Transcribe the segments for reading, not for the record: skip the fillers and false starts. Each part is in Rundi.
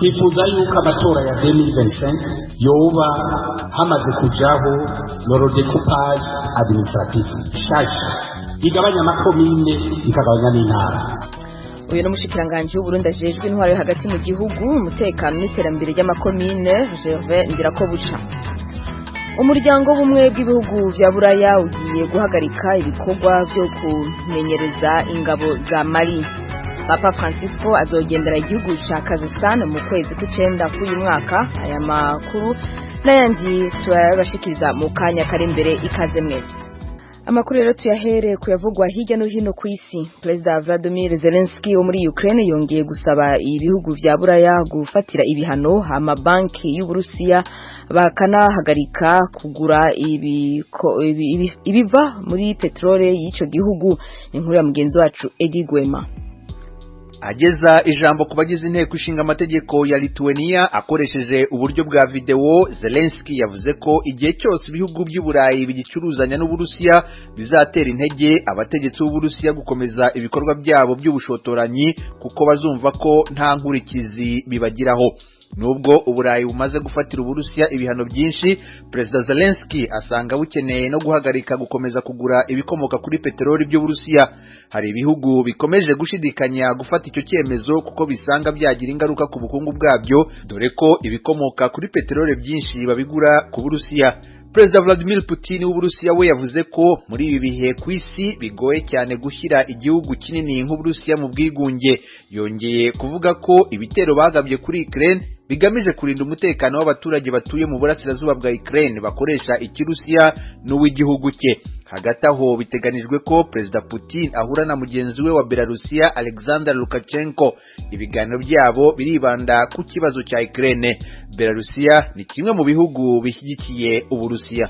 Twifuza yuko amatora ya 2025 yoba hamaze kujaho le redécoupage administratif shasha igabanya amakomine, ikagabanya n'intara. Uyu ni umushikiranganji w'Uburundi ajejwe intwaro yo hagati mu gihugu, umutekano n'iterambere ry'amakomine, Gervais Ndirakobuca. Umuryango w'ubumwe bw'ibihugu vya Buraya ugiye guhagarika ibikorwa vyo kumenyereza ingabo za Mali. Papa Francisco azogendera igihugu ca Kazakhstan mu kwezi kw'icenda k'uyu mwaka. Aya makuru n'ayandi turayabashikiriza mu kanya kari imbere. Ikaze mwese. Amakuru rero tuyahere kuyavugwa hirya no hino ku isi. Perezida Vladimir Zelensky wo muri Ukraine yongeye gusaba ibihugu vya Buraya gufatira ibihano amabanki y'Uburusiya, bakanahagarika kugura ibiva muri petrole y'ico gihugu. Inkuru ya mugenzi wacu Eddie Gwema. Ageza ijambo ku bagize inteko ishinga amategeko ya Lithuania akoresheje uburyo bwa videwo, Zelensky yavuze ko igihe cyose ibihugu by'Uburayi bigicuruzanya n'Uburusiya bizatera intege abategetsi b'Uburusiya gukomeza ibikorwa byabo by'ubushotoranyi, kuko bazumva ko nta nkurikizi bibagiraho. Nubwo Uburayi bumaze gufatira Uburusiya ibihano byinshi, Perezida Zelensky asanga bukeneye no guhagarika gukomeza kugura ibikomoka kuri peteroli by'Uburusiya. Hari ibihugu bikomeje gushidikanya gufata icyo cyemezo kuko bisanga byagira ingaruka ku bukungu bwabyo, dore ko ibikomoka kuri peteroli byinshi babigura ku Burusiya. Perezida Vladimir Putin w'Uburusiya we yavuze ko muri ibi bihe ku isi bigoye cyane gushyira igihugu kinini nk'Uburusiya mu bwigunge. Yongeye kuvuga ko ibitero bagabye kuri Ukraine bigamije kurinda umutekano w'abaturage batuye mu burasirazuba bwa Ukraine bakoresha Ikirusiya n'uw'igihugu cye. Hagati aho, biteganijwe ko Perezida Putin ahura na mugenzi we wa Belarusiya, Alexander Lukashenko. Ibiganiro byabo biribanda ku kibazo cya Ukraine. Belarusiya ni kimwe mu bihugu bishyigikiye Uburusiya.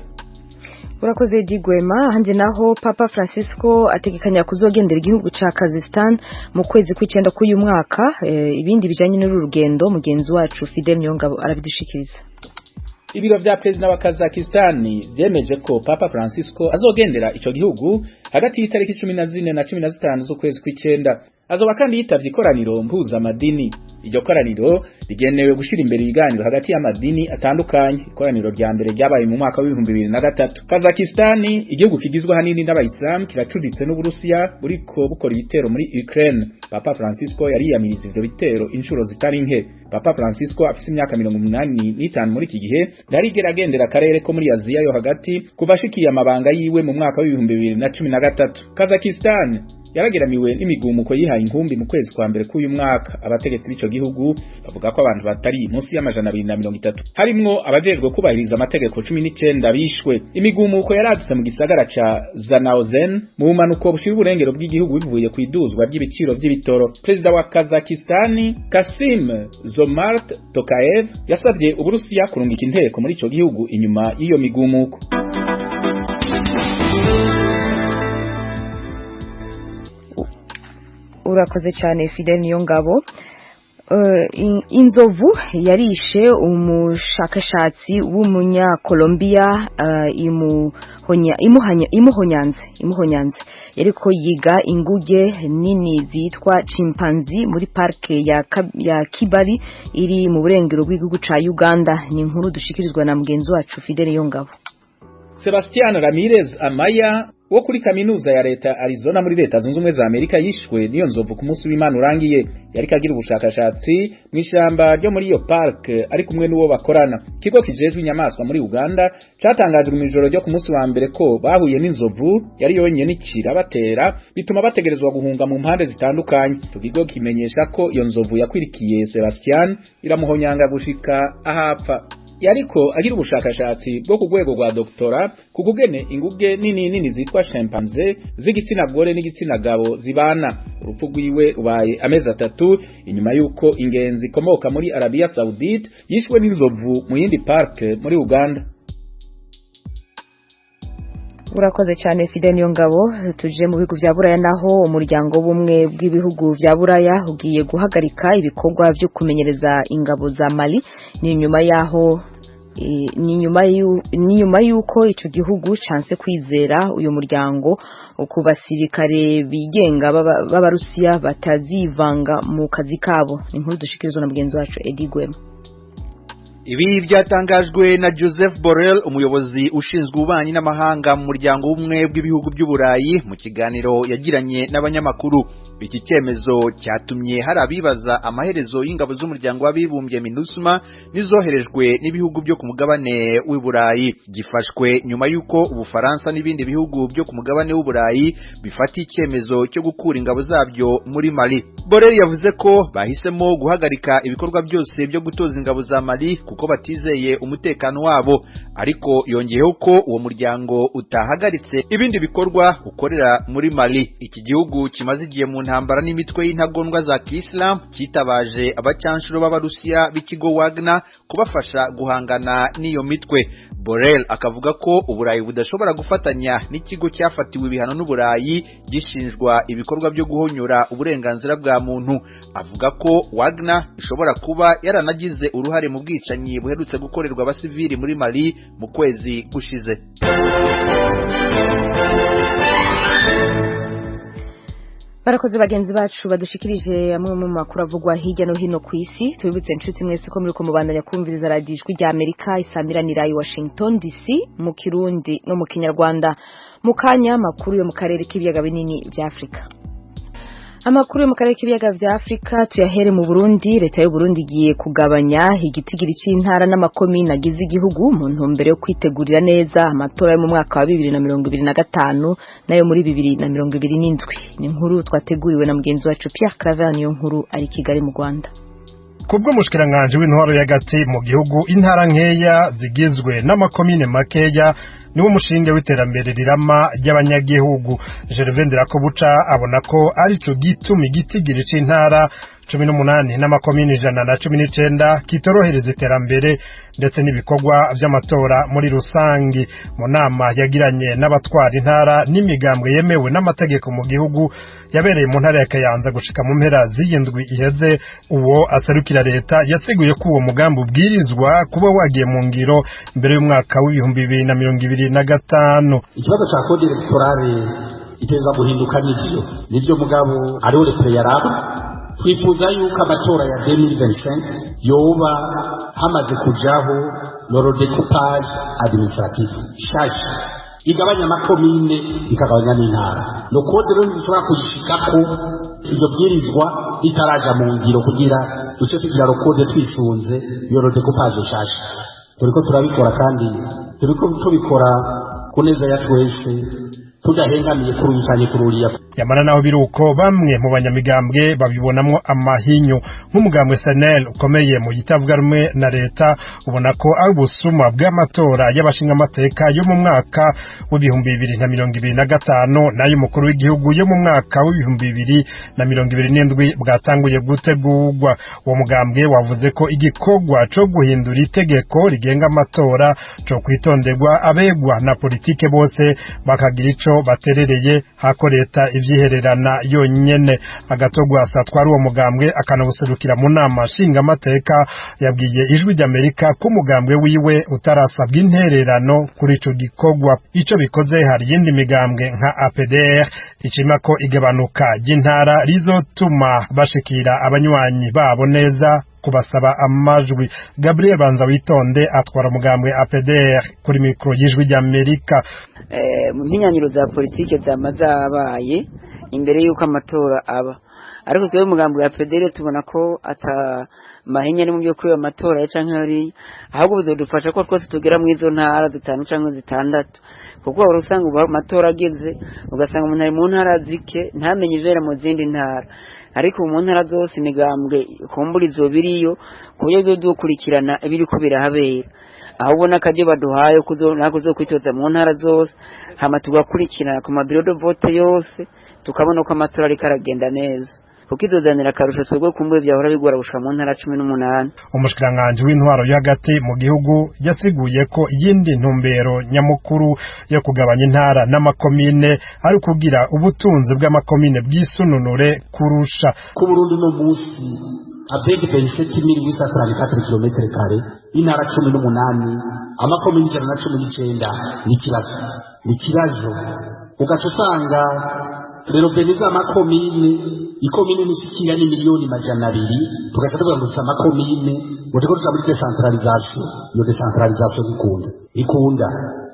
Urakoze, Digwema. Ahandi naho, Papa Francisco ategekanya kuzogendera igihugu ca Kazakhstan mu kwezi kw'icenda k'uyu mwaka. Ibindi bijanye n'uru rugendo, mugenzi wacu Fidel Niyongabo arabidushikiriza. Ibiro vya perezida wa Kazakhstan vyemeje ko Papa Francisco azogendera ico gihugu hagati y'itariki 14 na 15 z'ukwezi kw'icenda. Azoba kandi yitavye ikoraniro mpuzamadini. Iryo koraniro rigenewe gushira imbere ibiganiro hagati y'amadini atandukanye. Ikoraniro rya mbere ryabaye mu mwaka wa 2003. Kazakhstan, igihugu kigizwe hanini n'Abayisilamu, kiracuditse n'Uburusiya buriko bukora ibitero muri Ukraine. Papa Francisco yariyamiriza ivyo bitero inshuro zitari nke. Papa Francisco afise imyaka 85 muri iki gihe, ntarigera agendera akarere ko muri Aziya yo hagati kuva ashikiye amabanga yiwe mu mwaka wa 2013. Kazakhstan yarageramiwe n'imigumuko yihaye inkumbi mu kwezi kwa mbere k'uyu mwaka. Abategetsi b'ico gihugu bavuga ko abantu batari munsi ya 230, harimwo abajejwe kubahiriza amategeko 19, bishwe. Imigumuko yaradutse mu gisagara ca Zanaozen mu bumanuko bushira uburengero bw'igihugu, bivuye ku iduzwa ry'ibiciro vy'ibitoro. Perezida wa Kazakhstan, Kasim Zomart Tokayev, yasavye Uburusiya kurungika inteko muri ico gihugu inyuma y'iyo migumuko. Urakoze cyane, Fidel Niyongabo. Inzovu yarishe umushakashatsi w'Umunyakolombiya, imuhonyanze yariko yiga inguge nini zitwa chimpanzee muri parke ya Kibali iri mu burengero bw'igihugu ca Uganda. Ni inkuru dushikirizwa na mugenzi wacu Fidel Niyongabo. Sebastian Ramirez Amaya wo kuri kaminuza ya leta Arizona muri Leta Zunze Ubumwe za Amerika yishwe n'iyo nzovu ku munsi w'Imana urangiye. Yariko agira ubushakashatsi mu ishamba ryo muri iyo park ari kumwe n'uwo bakorana. Ikigo kijejwe inyamaswa muri Uganda catangaje mu ijoro ryo ku munsi wa mbere ko bahuye n'inzovu yari yonyene ikirabatera, bituma bategerezwa guhunga mu mpande zitandukanye. Ico kigo kimenyesha ko iyo nzovu yakwirikiye Sebastian iramuhonyanga gushika ahapfa. Yariko agira ubushakashatsi bwo ku rwego rwa doktora ku kugene inguge nini nini zitwa chimpanzee z'igitsina gore n'igitsina gabo zibana. Urupfu rwiwe rubaye amezi 3 inyuma y'uko ingenzi ikomoka muri Arabia Saudite yishwe n'inzovu mu yindi park muri Uganda. Urakoze cyane, Fidel Niyongabo. Tuje mu bihugu vya Buraya naho, umuryango w'ubumwe bw'ibihugu vya Buraya ugiye guhagarika ibikorwa byo kumenyereza ingabo za Mali. Ni nyuma y'uko ico gihugu canse kwizera uyu muryango. ku basirikare bigenga b'Abarusiya batazivanga mu kazi kabo. Ni inkuru dushikirizwa na mugenzi wacu Eddie Gwema. Ibi byatangajwe na Joseph Borrell, umuyobozi ushinzwe ububanyi n'amahanga mu muryango w'ubumwe bw'ibihugu by'Uburayi, mu kiganiro yagiranye n'abanyamakuru. Iki cyemezo cyatumye hari abibaza amaherezo y'ingabo z'umuryango w'abibumbye MINUSMA n'izoherejwe n'ibihugu byo ku mugabane w'Uburayi. Gifashwe nyuma y'uko Ubufaransa n'ibindi bihugu byo ku mugabane w'Uburayi bifata icyemezo cyo gukura ingabo zabyo muri Mali. Borrell yavuze ko bahisemo guhagarika ibikorwa byose byo gutoza ingabo za Mali kuko batizeye umutekano wabo, ariko yongeyeho ko uwo muryango utahagaritse ibindi bikorwa ukorera muri Mali. Iki gihugu kimaze igihe mu ntambara n'imitwe y'intagondwa za Kiyisilamu cyitabaje abacanshuro b'Abarusiya b'ikigo Wagner kubafasha guhangana n'iyo mitwe. Borrell akavuga ko Uburayi budashobora gufatanya n'ikigo cyafatiwe ibihano n'Uburayi gishinjwa ibikorwa byo guhonyora uburenganzira bwa muntu. Avuga ko Wagner ishobora kuba yaranagize uruhare mu bwicanyi buherutse gukorerwa abasivili muri Mali mu kwezi gushize. Barakoze bagenzi bacu badushikirije amwe mu makuru avugwa hirya no hino ku isi. Tubibutse inshuti mwese ko muri ko mubandanya kumviriza radio Ijwi rya Amerika isamiranira i Washington DC mu Kirundi no mu Kinyarwanda. Mu kanya makuru yo mu karere k'ibiyaga binini bya Afrika. Amakuru yo mu karere k'ibiyaga vya Afrika tuyahere mu Burundi. Leta y'u Burundi igiye kugabanya igitigiri c'intara n'amakomine agize igihugu mu ntumbero yo kwitegurira neza amatora yo mu mwaka wa 2025 nayo muri 2027. Ni inkuru twateguriwe na mugenzi wacu Pierre Claver, niyo nkuru ari Kigali mu Rwanda. Kubwo mushikiranganje w'intwaro y'agati mu gihugu, intara nkeya zigizwe n'amakomine makeya niwo mushinge w'iterambere rirama ry'abanyagihugu. Gervais Ndirakobuca abona ko arico gituma igitigiri c'intara 18 n'amakomine 119 kitorohereza iterambere ndetse n'ibikorwa vy'amatora muri rusangi. Mu nama yagiranye n'abatwara intara n'imigambwe yemewe n'amategeko mu gihugu yabereye mu ntara ya Kayanza gushika mu mpera z'iyindwi iheze, uwo aserukira leta yasiguye ko uwo mugambi ubwirizwa kuba wagiye mu ngiro mbere y'umwaka w'ibihumbi 2025. Ikibazo ca code electorale iteza guhinduka nivyo mugabo ariho préalable. Twifuza yuko amatora ya 2025 yoba hamaze kujaho le redécoupage administratif shasha igabanya amakomine ikagabanya n'intara. No code rero ntishobora kuyishikako iryo bwirizwa ritaraja mu ngiro kugira duce tugira le code twisunze iyo redécoupage shasha. Turiko turabikora kandi turiko tubikora ku neza ya twese, tudahengamiye kuri uyu canke kuri uriya. Yamara naho biruko, bamwe mu banyamigambwe babibonamwo amahinyu. Nk'umugambwe SNL ukomeye mu gitavuga rumwe na leta ubona ko ari ubusuma bw'amatora y'abashingamateka yo mu mwaka w'2025 n'ay'umukuru w'igihugu yo mu mwaka w'2027 bwatanguye gutegurwa. Uwo mugambwe wavuze ko igikorwa co guhindura itegeko rigenga amatora co kwitonderwa, abegwa na politike bose bakagira ico baterereye hako leta ivyihererana yonyene. Agatogwasa atwara uwo mugambwe akanawuserukira mu nama nshingamateka yabwiye Ijwi ry'Amerika ko umugambwe wiwe utarasabwa intererano kuri ico gikorwa. Ico bikoze, hari iyindi migambwe nka APDR ishima ko igabanuka ry'intara rizotuma bashikira abanywanyi babo neza kubasaba amajwi. Gabriel Banza Witonde atwara umugambwe APDR kuri mikro y'Ijwi ry'Amerika. Mu mpinyanyiro za politike zama zabaye imbere y'uko amatora aba, ariko twebwe umugambi wa PDR tubona ko ata mahinya ari mu byo kuri ayo matora ya canke hariya, ahubwo bizodufasha ko twese tugera mu izo ntara zitanu canke zitandatu, kuko wahora usanga ubu amatora ageze ugasanga umuntu ari mu ntara zike ntamenye ibibera mu zindi ntara. Ariko ubu mu ntara zose imigambwe kumbura izoba iriyo ku buryo bizodukurikirana ibiriko birahabera, aho ubona akaryo baduhaye nako kuzokwitoza mu ntara zose, hama tugakurikirana ku ma bureaux de vote yose, tukabona uko amatora ariko aragenda neza, kuko izozanira akarusho twebwe kumbuye vyahora bigora gushika mu ntara 18. Umushikiranganji w'intwaro yo hagati mu gihugu yasiguye ko iyindi ntumbero nyamukuru yo kugabanya intara n'amakomine ari ukugira ubutunzi bw'amakomine bwisununure kurusha. Ku Burundi no munsi avec 27 834 km carrés, intara 18, amakomine 119, ni ikibazo, ni ikibazo. Ugaca usanga rero beniza amakomine, ikomine nishikinga ni 200,000,000, tugaca tuvuga ngo amakomine ngo turiko tuja muri decentralisation. Iyo decentralisation ikunda ikunda,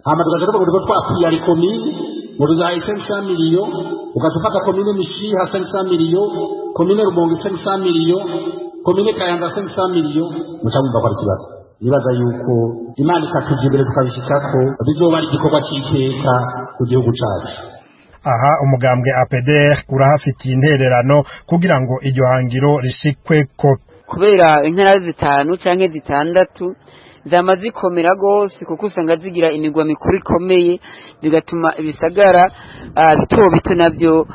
hama tugaca tuvuga ngo turiko twakwiya ari komine ngo tuzaha 500 millions, ugaca ufata komine Mishiha 500 millions, komine Rumonge 500 millions, komine Kayanza 500 millions, muca mwumva ko ari ikibazo. Nibaza yuko Imana ikatuja imbere tukabishikako, bizoba ari igikorwa c'iteka ku gihugu cacu. Aha umugambwe APDR urahafitiye intererano kugira ngo iryo hangiro rishikweko. Kubera intara 5 canke 6 zama zikomera gose, kuko usanga zigira imigwa mikuru ikomeye, bigatuma ibisagara bito bito navyo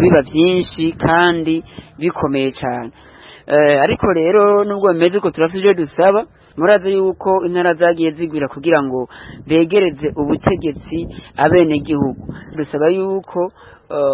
biba byinshi kandi bikomeye cyane. Ariko rero nubwo bimeze uko, turafite ibyo dusaba. Murazi yuko intara zagiye zigwira kugira ngo begereze ubutegetsi abenegihugu. Dusaba yuko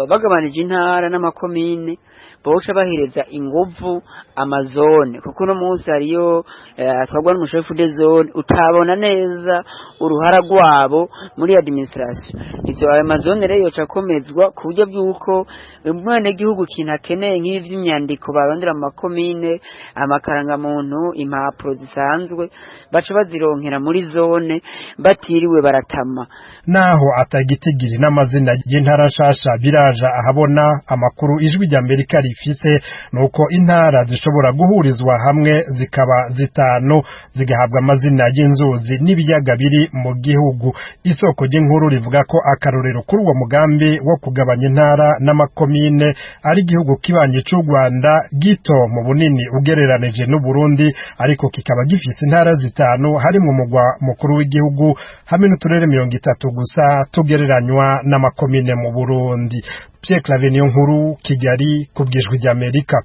bagabanije intara n'amakomine boca bahereza inguvu amazone, kuko uno munsi hariyo atwagwa n'umushefu de zone utabona neza uruhara rwabo muri administration. Ivyo ayo mazone rero yoca akomezwa ku buryo bw'uko umwenegihugu ikintu akeneye nk'ivy'imyandiko barondera mu makomine, amakarangamuntu, impapuro zisanzwe, baca bazironkera muri zone batiriwe baratama. Naho atagitigiri n'amazina y'intara nshasha biraja ahabona, amakuru Ijwi rya Amerika rifise nuko intara zishobora guhurizwa hamwe zikaba 5, zigahabwa amazina y'inzuzi n'ibiyaga biri mu gihugu. Isoko ry'inkuru rivuga ko akarorero kuri uwo mugambi wo kugabanya intara n'amakomine ari igihugu kibanye c'u Rwanda, gito mu bunini ugereranije n'u Burundi, ariko kikaba gifise intara 5 harimwo umugwa mukuru w'igihugu hamwe n'uturere 30 gusa tugereranywa n'amakomine mu Burundi. Pierre Claver Niyonkuru, Kigali, ku bw'Ijwi ry'Amerika.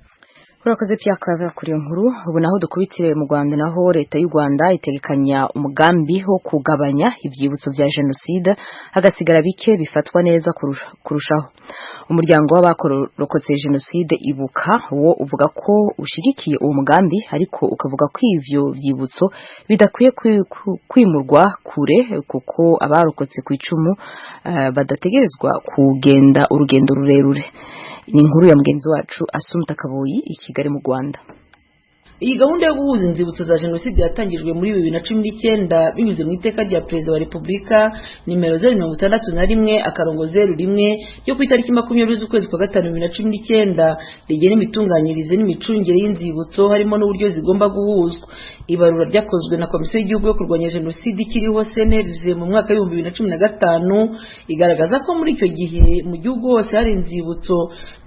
Urakoze Pierre Claver kuri iyo nkuru. Ubu naho dukubitire mu Rwanda, naho leta y'u Rwanda itegekanya umugambi wo kugabanya ivyibutso vya jenoside hagasigara bike bifatwa neza kurushaho. Umuryango w'abakorokotse jenoside Ibuka wo uvuga ko ushigikiye uwo mugambi, ariko ukavuga ko ivyo vyibutso bidakwiye kwimurwa kure, kuko abarokotse ku icumu badategerezwa kugenda urugendo rurerure. Ni inkuru ya mugenzi wacu Asumta Kaboyi i Kigali mu Rwanda. Iyi gahunda yo guhuza inzibutso za jenoside yatangijwe muri 2019 binyuze mu iteka rya Perezida wa Repubulika nimero 061-01 ryo ku itariki 20 z'ukwezi kwa gatanu 2019, rigena imitunganyirize n'imicungire y'inzibutso harimo n'uburyo zigomba guhuzwa. Ibarura ryakozwe na Komisiyo y'Igihugu yo kurwanya Jenoside ikiriho CNLG mu mwaka w'ibihumbi 2015 igaragaza ko muri icyo gihe mu gihugu hose hari inzibutso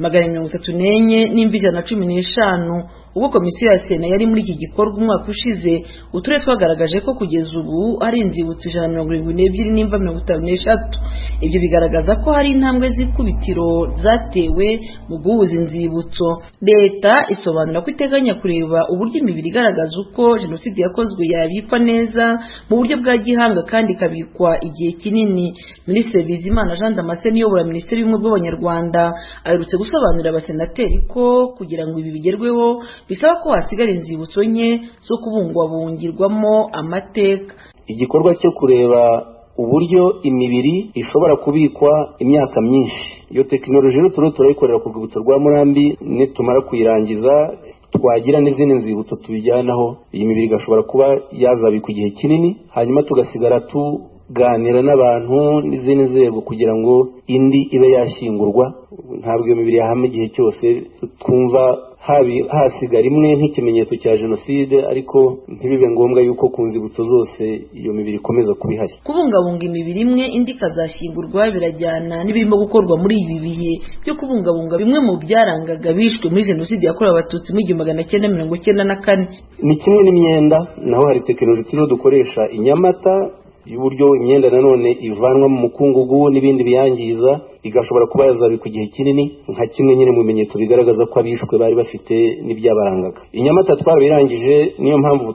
434 n'imvi 115. Ubwo komisiyo ya Sena yari muri iki gikorwa umwaka ushize, uturere twagaragaje ko kugeza ubu hari inzibutso 172 n'imva 53. Ibyo bigaragaza ko hari intambwe z'ikubitiro zatewe mu guhuza inzibutso. Leta isobanura ko iteganya kureba uburyo imibiri igaragaza uko jenoside yakozwe yabikwa neza mu buryo bwa gihanga kandi ikabikwa igihe kinini. Minisitiri Bizimana Jean Damascene uyobora Minisiteri y'Ubumwe bw'Abanyarwanda aherutse gusobanurira abasenateri ko kugira ngo ibi bigerweho bisaba ko hasigara inzibutso nke zo kubungwabungirwamo amateka. Igikorwa cyo kureba uburyo imibiri ishobora kubikwa imyaka myinshi, iyo tekinoloji rero turiho turayikorera ku rwibutso rwa Murambi, nitumara kuyirangiza twagira n'izindi nzibutso tubijyanaho, iyi mibiri igashobora kuba yazabikwa igihe kinini, hanyuma tugasigara tuganira n'abantu n'izindi nzego kugira ngo indi ibe yashyingurwa. Ntabwo iyo mibiri yahama igihe cyose, twumva hasigara imwe nk'ikimenyetso cya jenoside, ariko ntibibe ngombwa yuko ku nzibutso zose iyo mibiri ikomeza kuba ihari. Kubungabunga imibiri imwe indi ikazashyingurwa birajyana n'ibirimo gukorwa muri ibi bihe byo kubungabunga bimwe mu byarangaga bishwe muri jenoside yakorewe Abatutsi mu 1994. Ni kimwe n'imyenda, naho hari tekinoloji turiho dukoresha i Nyamata y'uburyo imyenda nanone ivanwa mu mukungugu n'ibindi biyangiza, igashobora kuba yazabikwa igihe kinini, nka kimwe nyine mu bimenyetso bigaragaza ko abishwe bari bafite n'ibyabarangaga. I Nyamata twarabirangije, niyo mpamvu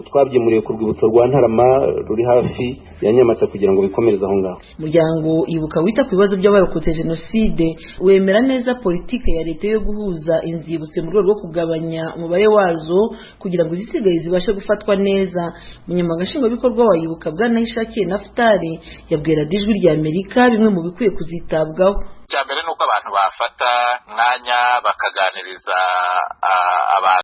twabyimuriye ku rwibutso rwa Ntarama ruri hafi ya Nyamata kugira ngo bikomereze aho ngaho. Umuryango Ibuka wita ku bibazo by'abarokotse jenoside wemera neza politike ya leta yo guhuza inzibutso mu rwego rwo kugabanya umubare wazo kugira ngo izisigaye zibashe gufatwa neza. Umunyamabanga Nshingwabikorwa wa Ibuka Bwana Ahishakiye Naftali yabwira Ijwi rya Amerika bimwe mu bikwiye kuzitabwaho. Icya mbere ni uko abantu bafata umwanya bakaganiriza abantu.